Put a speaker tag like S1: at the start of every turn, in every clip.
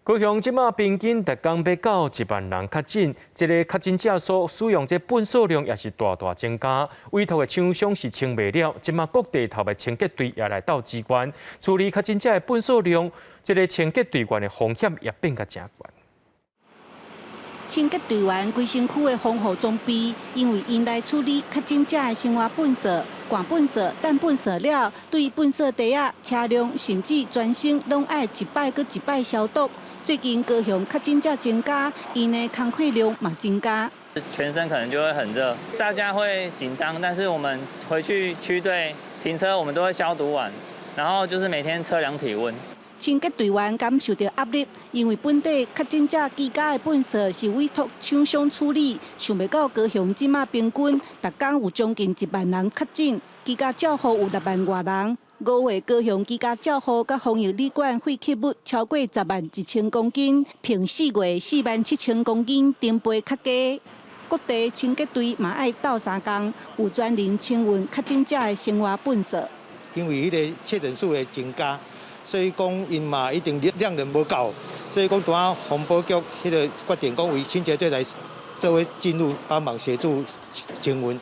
S1: 高雄這馬平均逐工欲到1萬人確診，這个確診者所使用這糞掃量也是大大增加。委託的廠商是清袂了，這馬各地頭的清潔隊也來鬥支援處理確診者的糞掃量，這个清潔隊員的風險也變甲誠懸。
S2: 清潔隊員規身軀的防護裝備，因為𪜶來處理確診者的生活糞掃、灌糞掃、擲糞掃了，對糞掃袋仔、車輛甚至全身攏愛一擺閣一擺消毒。最近高雄確診者增加，𪜶的工課量嘛增加。
S3: 全身可能就會很熱，大家會緊張，但是我們回去區隊停車，我們都會消毒完，然後就是每天測量體溫。
S2: 清潔隊員感受著壓力，因為本地確診者居家的糞掃是委託廠商處理，想袂到高雄這馬平均逐工有將近1萬人確診，居家照護有6萬外人。5月高雄居家照護佮防疫旅館廢棄物超過10萬1千公斤，比4月4萬7千公斤成倍較低。各地清潔隊嘛愛鬥相共，有專人清運確診者的生活糞掃。
S4: 因為彼个確診數的增加，所以講𪜶嘛一定量能無夠，所以講拄仔環保局彼个決定講委清潔隊來做伙進入幫忙協助清運。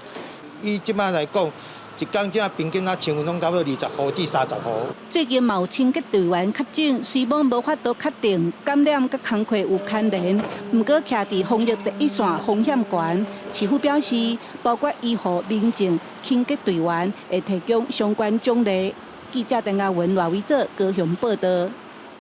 S4: 以這擺來講，一工這平均啊清運攏差不多20戶至30戶。
S2: 最近嘛有清潔隊員確診，雖罔無法度確定感染佮工課有牽連，毋過徛佇防疫第一線風險懸。市府表示，包括醫護、民眾、清潔隊員會提供相關獎勵。記者鄧亞文、賴偉哲高雄報道。